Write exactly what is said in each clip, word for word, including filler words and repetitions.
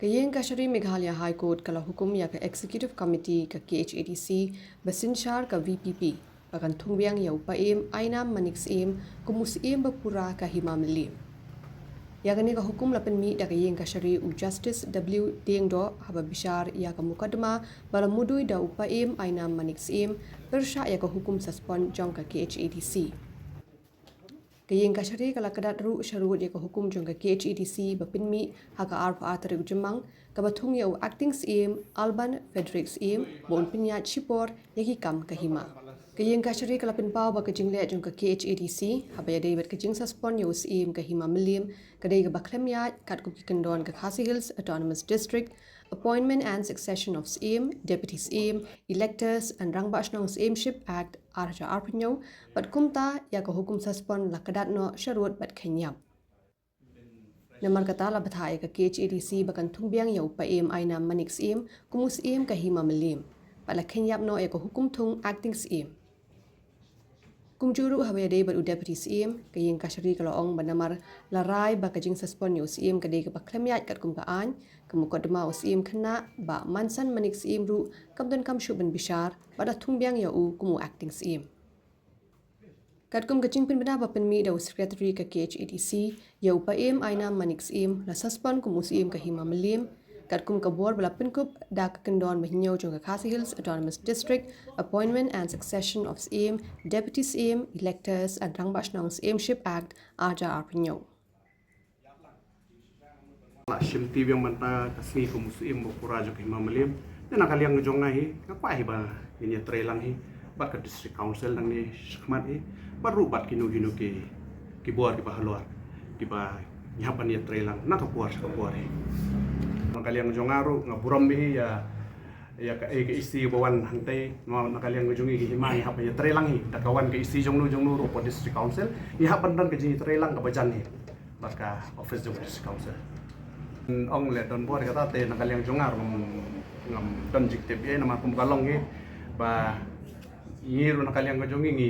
Ka Iingkashari Meghalaya High Court ka la hukum ïa ka Executive Committee ka K H A D C ba synshar ka V P P ba kan thung biang ïa u Paiem Ainam Manik Syiem kum u Syiem ba pura ka Hima Mylliem. Ïa kane ka hukum la pynmih da ka Iingkashari u Justice W Diengdoh haba bishar ïa ka mukotduma ba la mudui da u Paiem Ainam Manik Syiem pyrshah ïa ka hukum suspend jong ka K H A D C. Ka Iingkashari ka la kdat ruh sharud ïa ka hukum jong ka K H A D C ba pynmih ha ka arphew ar tarik u Jymmang kaba thung ïa u Acting Syiem Alban Frederick Syiem ba un pynïaid shipor ïa ki kam ka hima. Ka Iingkashari ka la pynpaw ba ka jingleh jong ka K H A D C haba ïadei bad ka jingsuspend ïa u Syiem ka Hima Mylliem ka dei kaba khlem ïaid katkum ki kyndon ka Khasi Hills Autonomous District, Appointment and Succession of Syiem, Deputy Syiem, Electors and Rangbah Shnong Syiemship Act ar hajar arphew hynñiew, bad kumta ïa ka hukum suspend la kdat noh sharud bad kheiñ ïap. Namar kata la bthah ïa ka K H A D C ba kan thung biang ïa u Paiem Ainam Manik Syiem kum u Syiem ka Hima Mylliem bad la kheiñ ïap noh ïa ka hukum thung Acting Syiem. Kumjuh ruh haba ïadei bad u Deputy Syiem, ka Iingkashari ka la ong ba namar la rai ba ka jingsuspend ïa u Syiem ka dei kaba khlem ïaid katkum ka aiñ, ka mukotduma u Syiem khynnah Bah Mansan Manik Syiem ruh kam donkam shuh ban bishar bad la thung biang ïa u kum u Acting Syiem. Katkum ka jingpynbna ba pynmih da u Secretary ka K H A D C, ïa u Paiem Ainam Manik Syiem la suspend kum u Syiem ka Hima Mylliem katkum ka bor ba la pynkup da ka kyndon ba hynñiew jong ka Khasi Hills Autonomous District, Appointment and Succession of Syiem, Deputy Syiem, Electors and Rangbah Shnong Syiemship Act ar hajar arphew hynñiew. La shim ti biang mynta ka sngi kum u Syiem ba pura jong ka Hima Mylliem. Te na ka liang jong nga hi, nga kwah hi ba ngin ïatreilang hi bad ka District Council nangne shakhmat hi, bad ruh bad kino kino ki, ki bor kiba halor kiba ngi hap ban ïatreilang na ka por sha ka por hi. Na ka liang jong nga ruh nga burom bha hi ïa, ïa ka, eh, ka E C ba wan hangtei, na, na ka liang jong ngi ki hima ngi hap ban ïatreilang hi, da ka wan ka E C jong no jong no ruh hapoh District Council, ngi hap ban don ka jingïatreilang kaba jan hi bad ka office jong ka District Council. Ong leh don bor kata te na ka liang jong nga ruh ngam, ngam don jingtip ïa namar kum ka long hi ba ngi ruh na ka liang ka jong ngi ngi,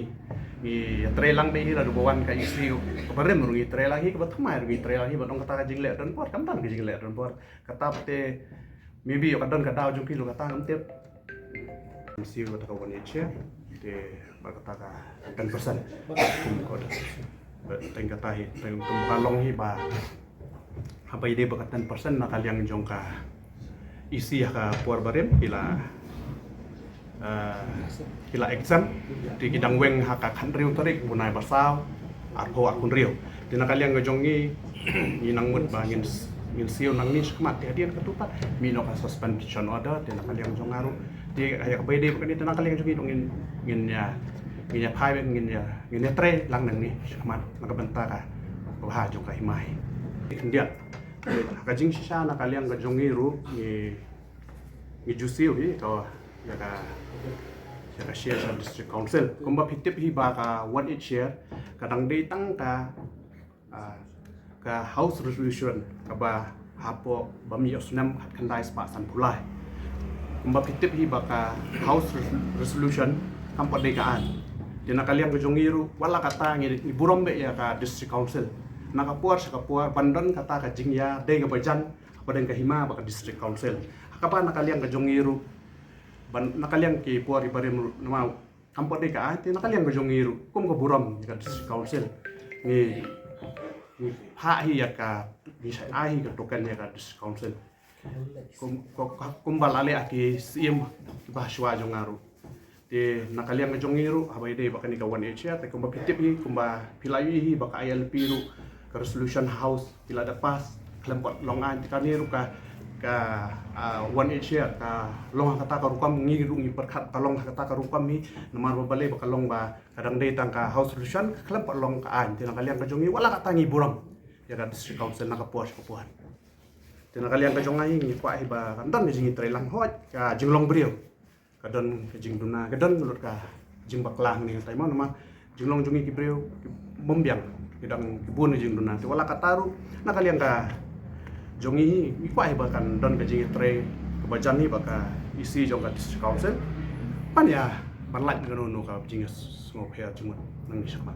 ngi ïatreilang bha hi lada ba wan ka E C kaba rim ruh ngi treilang hi, kaba thymmai ruh ngi treilang hi, bad ong kata ka jingleh don bor, kam don ka jingleh don bor. Kata te maybe ïoh ka don ka daw jong ki ruh kata ngam tip. Ngi siew kata ka one eight share te bad kata ka ten percent. Kum ko da. Bad teng kata hi, teng kum ka long hi ba haba ïadei bad ka ten percent na ka liang jong ka E C ha ka por barim ki la, eh, ki la exempt, te ki dang weng ha ka khathynriew tarik u bnai ba saw arphew arphew hynriew. Te na ka liang ka jong ngi, ngi nang mut ba ngin, ngin siew nangne shakhmat te hadien katto pat mih noh ka suspension order, te na ka liang jong nga ruh. Te ïa kaba ïadei bad kane te na ka liang jong ngi ruh ngin, ngin ïa, ngin ïa phai bad ngin ïa, ngin ïatreilang nangne shakhmat na ka bynta ka bha jong ka hima hi. Khyndiat. Ka jingshisha na ka liang ka jong ngi ruh ngi, ngi ju siew hi ka, ïa ka, ïa ka share sha District Council. Kumba phi tip hi ba ka one eight share ka dang dei tang ka, ah, ka House Resolution kaba hapoh ba mih ïa u snem khatkhyndai spah sanphew lai. Kumba phi tip hi ba ka House Res-, Resolution kam pat dei ka aiñ. Te na ka liang ka jong ngi ruh wat la kata ngi, ngi burom bha ïa ka District Council. Na ka por sha ka por ban don kata ka jingïadei kaba jan hapdeng ka hima bad ka District Council. Ha kaba na ka liang ka jong ngi ruh, ban, na ka liang ki por kiba rim ruh namar kam pat dei ka aiñ, te na ka liang ka jong ngi ruh kum ka burom ïa ka District Council ngi, ngi phah hi ïa ka, ngi shah ai hi ka token ïa ka District Council. Kum, kum, kumba la leh ha ki Syiem kiba shuwa jong nga ruh. Te na ka liang ka jong ngi ruh haba ïadei bad kane ka one eight share, te kumba phi tip hi, kumba phi la ïohi hi ba ka I L P ruh ka resolution House ki la da pass khlem pat long aiñ, te kane ruh ka, ka, ah, one eight share ka long ha kata ka rukom, ngi ruh ngi pyrkhat ka long ha kata ka rukom hi, namar ba balei ba ka long ba ka dang dei tang ka House Resolution ka khlem pat long ka aiñ. Te na ka liang ka jong ngi wat la kata ngi burom ïa ka District Council na ka por sha ka por. Te na ka liang ka jong nga hi ngi kwah hi ba kan don ka jingïatreilang, hooid ka jinglong briew ka don ka jingduna, ka don lut ka jingbakla hangne hangtai mo, namar jinglong jong ngi ki briew ki bym biang, ki dang ki bun ka jingduna. Te wat la kata ruh na ka liang ka jong ngi hi ngi kwah hi ba kan don ka jingïatrei kaba jan hi bad ka E C jong ka District Council ban ïa, ban lait na kano kano ka jingïasngewbha jingmut nangne shakhmat.